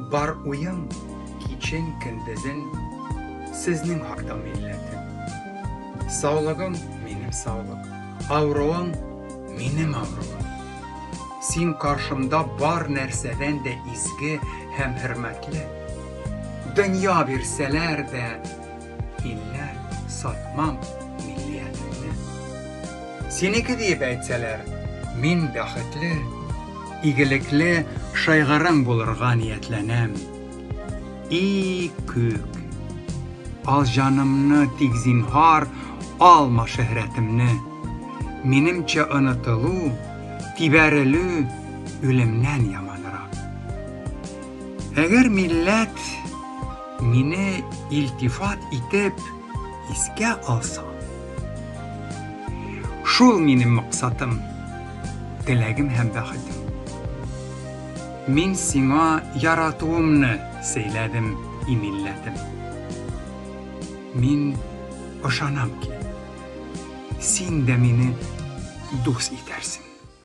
Бар уем кичен көндезен сезнең хакта, милләтем. Саулыгың минем саулык, авыруың минем авыруым. Син каршымда бар нәрсәдән дә изге һәм хөрмәтле. Дөнья бирсәләр дә, иллә сатмам миллиятемне. Синеке диеп әйтсәләр, мин бәхетле, игелекле шайгырың булырга ниятләнәм. И күк! Ал җанымны, тик зинһар, алма шөһрәтемне. Минемчә онытылу, тибәрелү үлемнән яманрак. Әгәр милләт мине илтифат итеп искә алса, шул минем максатым, теләгем һәм бәхетем. Мин сиңа яратуымны сөйләдем, и милләтем. Мин ышанам ки, син дә мине дус итәрсең.